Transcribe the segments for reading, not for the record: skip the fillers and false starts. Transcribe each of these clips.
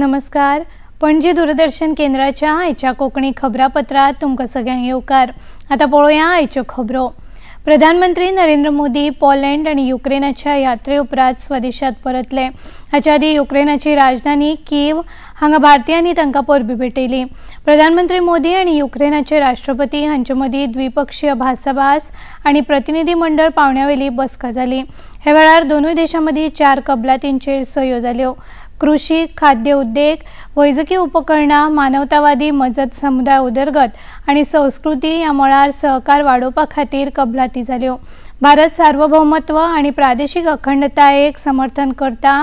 नमस्कार. पणजी दूरदर्शन केंद्राच्या आयच्या कोंकणी खबरापत्रात तुमकां सगळ्यांक येवकार. आतां पळोवया आयच्यो खबरो. प्रधानमंत्री नरेंद्र मोदी पोलंड आनी युक्रेनाच्या यात्रे उपरांत स्वदेशात परतले. हाच्या आदी युक्रेनाची राजधानी कीव हांगा भारतीयांनी तांकां परबी भेटयली. प्रधानमंत्री मोदी आनी युक्रेनाचे राष्ट्रपती हांचे मदीं द्विपक्षीय भासाभास आनी प्रतिनिधी मंडळ पावंड्यावेली बसका जाली. हे वेळार दोनूय देशां मदीं 4 कबलातींचेर सयो जाल्यो. कृषी, खाद्य उद्देग, वैजकी उपकरणां, मानवतावादी मजत, समुदाय उदरगत आनी संस्कृती ह्या मळार सहकार वाडोवपा खातीर कबलाती जाल्यो. भारत सार्वभौमत्व आनी प्रादेशीक अखंडतायेक समर्थन करता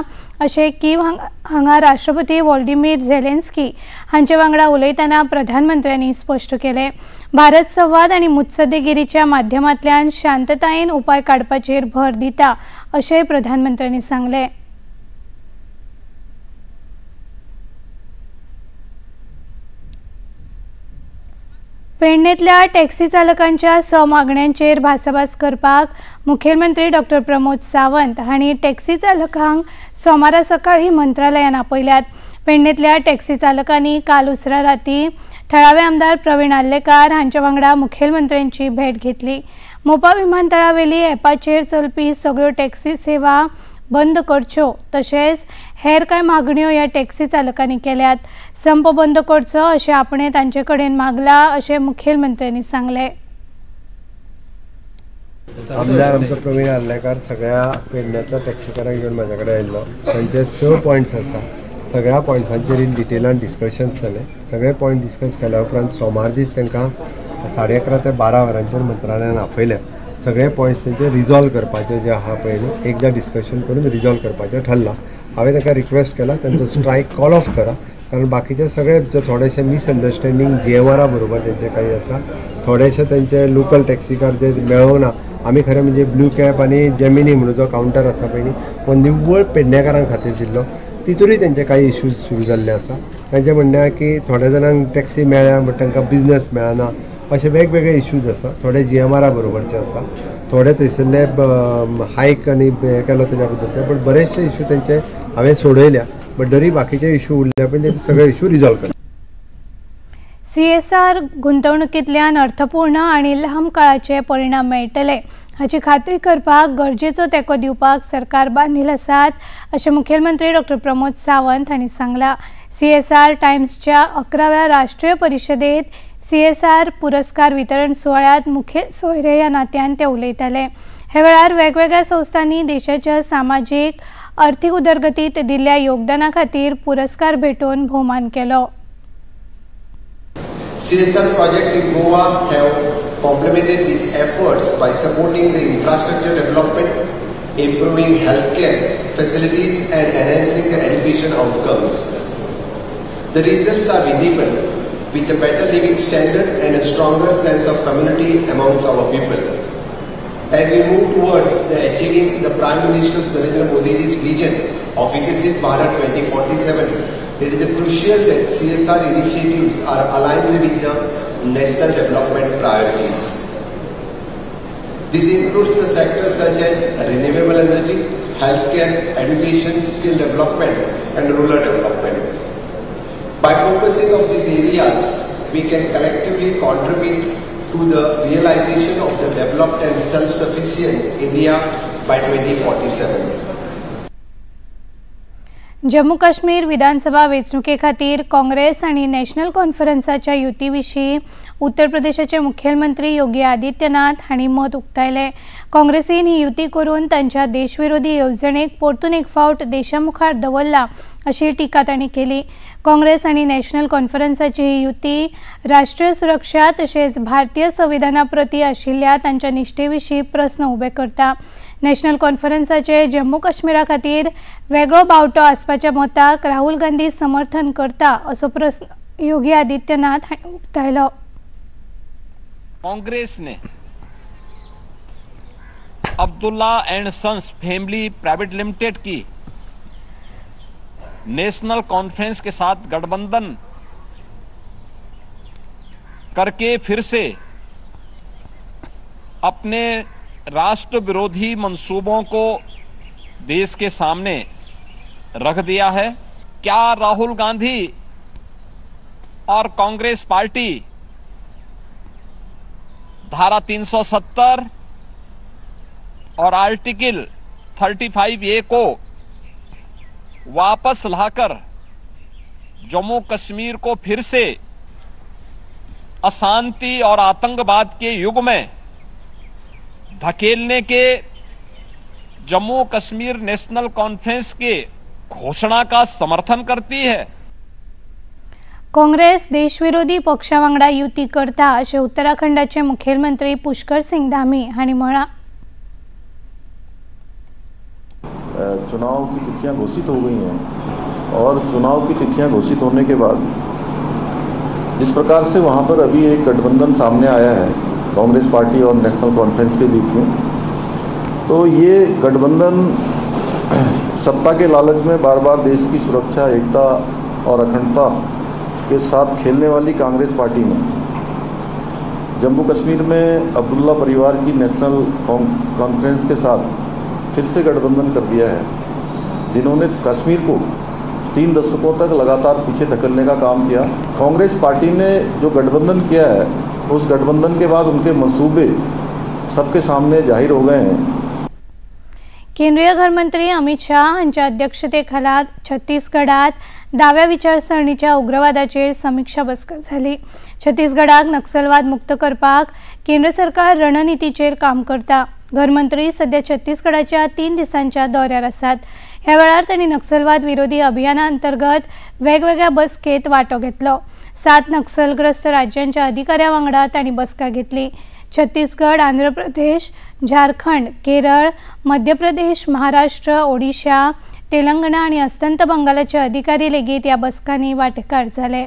अशें कीव हांगा राष्ट्रपती व्लादिमीर झेलेन्स्की हांचे वांगडा उलयतना प्रधानमंत्र्यांनी स्पश्ट केलें. भारत संवाद आनी मुत्सद्देगिरीच्या माध्यमांतल्यान शांततायेन उपाय काडपाचेर भर दिता अशेंय प्रधानमंत्र्यांनी सांगलें. पेडणेंतल्या टॅक्सी चालकांच्या 6 मागण्यांचेर भासाभास करपाक मुखेलमंत्री डॉक्टर प्रमोद सावंत हांणी टॅक्सी चालकांक सोमारा सकाळीं मंत्रालयान आपयल्यात. पेडणेंतल्या टॅक्सी चालकांनी काल उसरा राती थळावे आमदार प्रवीण आर्लेकार हांच्या वांगडा मुखेलमंत्र्यांची भेट घेतली. मोपा विमानतळावेली ॲपाचेर चलपी सगळ्यो टॅक्सी सेवा बंद करच्यो तशेंच हेर कांय मागण्यो ह्या टॅक्सी चालकांनी केल्यात. संप बंद करचो अशें आपणें तांचे कडेन मागलां अशें मुखेलमंत्र्यांनी सांगलें. आमदार आमचो प्रवीण आर्लेकार सगळ्या पेडण्यातल्या टॅक्सीकारांक घेवन म्हाज्या कडेन आयिल्लो. तांचे 6 पॉयंट्स आसा. सगळ्या पॉयंट्सांचेर इन डिटेलान डिस्कशन्स जालें. सगळे पॉयंट डिस्कस केल्या उपरांत सोमार दीस तांकां 11:30 ते 12 वरांचेर मंत्रालयान आपयल्या. सगळे पॉयंट्स तेंचे रिजॉल्व करपाचे जे आहा पळय न्हू, एकदां डिस्कशन करून रिजॉल्व करपाचें ठरलां. हांवें तांकां रिक्वेस्ट केला तांचो स्ट्रायक कॉल ऑफ करा, कारण बाकीचे सगळे जे थोडेशे मिसअंडरस्टँडींग जीएमआरा बरोबर तेंचे काही आसा, थोडेशे तेंचे लोकल टॅक्सीकार जे मेळोना. आमी खरें म्हणजे ब्लू कॅब आनी जेमिनी म्हणून जो कावंटर आसा पळय न्ही, हो निव्वळ पेडणेकारां खातीर दिल्लो. तितूनय तेंचे कांय इश्यूज सुरू जाल्ले आसा. तांचें म्हणणें आहा की थोड्या जाणांक टॅक्सी मेळ्ळ्या बट तांकां बिजनस मेळना, अशे वेगवेगळे इश्यूज आसा. थोडे जीएमआरा बरोबरचे आसा, थोडे थंयसरले हायक आनी हें केलो तेज्या बद्दलचे, बट बरेचशे इश्यू तेंचे हांवें सोडयल्या. बट तरी बाकीचे इश्यू उरले पण ते सगळे इश्यू रिजॉल्व केले. सीएसआर गुंतवणुकींतल्यान अर्थपूर्ण आनी लांब काळाचे परिणाम मेळटले हाची खात्री करपाक गरजेचो तेंको दिवपाक सरकार बांदील आसात अशें मुखेलमंत्री डॉक्टर प्रमोद सावंत हांणी सांगलां. सीएसआर टायम्सच्या 11व्या राष्ट्रीय परिशदेत सीएसआर पुरस्कार वितरण सुवाळ्यांत मुखेल सोयरे ह्या नात्यान ते उलयताले. हे वेळार वेगवेगळ्या संस्थांनी देशाच्या सामाजीक अर्थीक उदरगतीत दिल्ल्या योगदाना खातीर पुरस्कार भेटोवन भोवमान केलो. CSR project in Goa have complemented these efforts by supporting the infrastructure development, improving healthcare facilities and enhancing the education outcomes. The results are visible with a better living standard and a stronger sense of community amongst our people. As we move towards the achieving the Prime Minister Narendra Modi's vision of Viksit Bharat 2047, it is crucial that CSR initiatives are aligned with the national development priorities. This includes the sectors such as renewable energy, healthcare, education, skill development and rural development. By focusing on these areas, we can collectively contribute to the realization of the developed and self-sufficient India by 2047. Jammu Kashmir विधानसभा वेंचणुके खातीर काँग्रेस आनी national कॉन्फरन्साच्या युती विशीं उत्तर प्रदेशाचे मुखेलमंत्री योगी आदित्यनाथ हांणी मत उक्तायलें. काँग्रेसीन ही युती करून तांच्या देशविरोधी येवजणेक परतून एक फावट देशा मुखार दवरला अशी टिका तांणी केली. काँग्रेस आनी नॅशनल कॉन्फरन्साची ही युती राष्ट्रीय सुरक्षा तशेंच भारतीय संविधाना प्रती आशिल्ल्या तांच्या निश्ठे विशीं प्रस्न उबे करता. नॅशनल कॉन्फरन्साचे जम्मू काश्मीरा खातीर वेगळो बावटो आसपाच्या मताक राहुल गांधी समर्थन करता असो प्रस्न योगी आदित्यनाथ हांणी उक्तायलो. कांग्रेस ने Abdullah and sons family private limited की नेशनल कॉन्फ्रेंस के साथ गठबंधन करके फिर से अपने राष्ट्र विरोधी मंसूबों को देश के सामने रख दिया है। क्या राहुल गांधी और कांग्रेस पार्टी धारा 370 और आर्टिकल 35A को वापस लाकर जम्मू कश्मीर को फिर से अशांति और आतंकवाद के युग में धकेलने K Jammu Kashmir national conference K घोषणा का समर्थन करती है? काँग्रेस देशविरोधी पक्षा वांगडा युती करता अशें उत्तराखंडाचे मुखेलमंत्री पुष्कर सिंग धामी हांणी म्हळां. चुनाव की तिथियां घोषित हो गई हैं और चुनाव की तिथियां घोषित होने के बाद जिस प्रकार से वहाँ पर अभी एक गठबंधन सामने आया है कांग्रेस पार्टी और नेशनल कॉन्फ्रेंस के बीच में, तो ये गठबंधन सत्ता के लालच में बार बार देश की सुरक्षा, एकता और अखंडता के साथ खेलने वाली कांग्रेस पार्टी ने जम्मू कश्मीर में अब्दुल्ला परिवार की नेशनल कॉन्फ्रेंस के साथ फिर से गठबंधन कर दिया है, जिन्होंने कश्मीर को 3 दशकों तक लगातार पीछे धकेलने का काम किया। कांग्रेस पार्टी ने जो गठबंधन किया है उस गठबंधन के बाद उनके मंसूबे सबके सामने जाहिर हो गए हैं। केंद्रीय घरमंत्री अमित शाह हांच्या अध्यक्षतेखाला छत्तीसगडात दाव्या विचारसरणीच्या उग्रवादाचेर समिक्षा बसका जाली. छत्तीसगडाक नक्सलवाद मुक्त करपाक केंद्र सरकार रणनितीचेर काम करता. घरमंत्री सध्या छत्तीसगडाच्या 3 दिसांच्या दौऱ्यार आसात. ह्या वेळार तांणी नक्सलवाद विरोधी अभियाना अंतर्गत वेगवेगळ्या बसकेत वांटो घेतलो. 7 नक्सलग्रस्त राज्यांच्या अधिकाऱ्यां वांगडा तांणी बसका घेतली. छत्तीसगड, आंध्र प्रदेश, झारखंड, केरळ, मध्य प्रदेश, महाराष्ट्र, ओडिशा, तेलंगणा आनी अस्तंत बंगालाचे अधिकारी लेगीत ह्या बसकांनी वांटेकार जाले.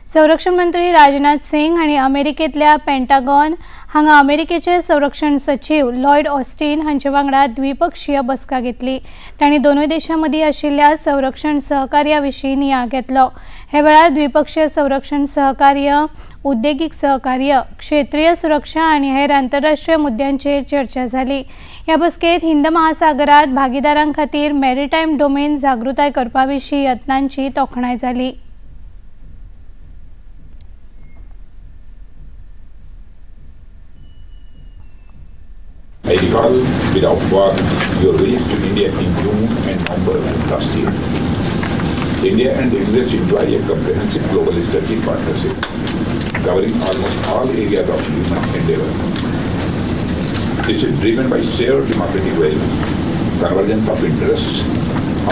संरक्षण मंत्री राजनाथ सिंग हांणी अमेरिकेंतल्या पेंटागॉन हांगा अमेरिकेचे संरक्षण सचिव लॉयड ऑस्टिन हांचे वांगडा द्विपक्षीय बसका घेतली. तांणी दोनूय देशां मदीं आशिल्ल्या संरक्षण सहकार्या विशीं नियाळ घेतलो. हे वेळार द्विपक्षीय संरक्षण सहकार्य, उद्देगीक सहकार्य, क्षेत्रीय सुरक्षा आनी हेर आंतरराष्ट्रीय मुद्द्यांचेर चर्चा जाली. ह्या बसकेत हिंद महासागरात भागीदारां खातीर मॅरिटायम डोमेन जागृताय करपा विशीं यत्नांची तोखणाय जाली. I recall without war your visit to India in June and November last year. India and the US enjoy a comprehensive global strategic partnership covering almost all areas of human endeavor. This is driven by shared democratic values, convergence of interests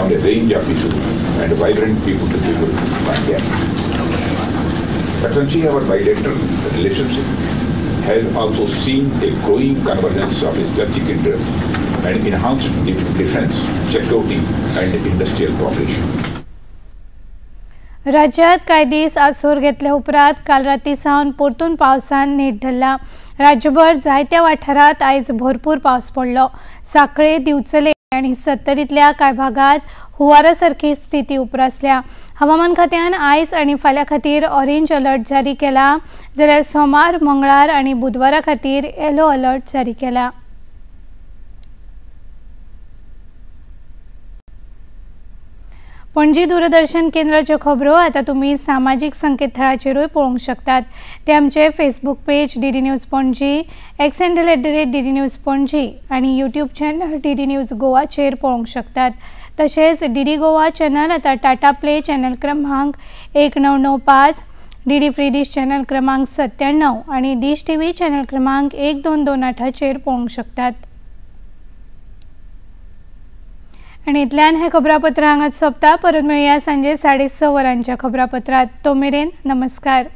on a range of issues, and vibrant people-to-people contact. Excellency, our bilateral relationship has also seen a growing convergence of strategic interests and enhanced defense, security and industrial cooperation. राज्यात कांय दीस आसोर घेतल्या उपरांत काल राती सावन परतून पावसान नेट धरला. राज्यभर जायत्या वाठारांत आयज भरपूर पावस पडलो. सांखळे, दिवचले आनी सत्तरींतल्या कांय भागात हुंवारा सारकी स्थिती उप्रासल्या. हवामान खात्यान आयज आनी फाल्यां खातीर ऑरेंज अलर्ट जारी केला, जाल्यार सोमार, मंगळार आनी बुधवारा खातीर येलो अलर्ट जारी केला. पणजी दूरदर्शन केंद्राच्यो खबरो आतां तुमी सामाजीक संकेतथळाचेरूय पळोवंक शकतात. ते आमचे Facebook page DD news Panaji, X handle @DD news Panaji आनी यूट्यूब चॅनल डीडी न्यूज गोवाचेर पळोवंक शकतात. तशेंच डीडी गोवा चॅनल आतां टाटा प्ले चॅनल क्रमांक 1995, डीडी फ्री डिश चॅनल क्रमांक 97 आनी डिश टीव्ही चॅनल क्रमांक 1228चेर पळोवंक शकतात. आनी इतल्यान हें खबरापत्र हांगाच सोंपता. परत मेळया सांजे 6:30 वरांच्या खबरापत्रांत. तो मेरेन नमस्कार.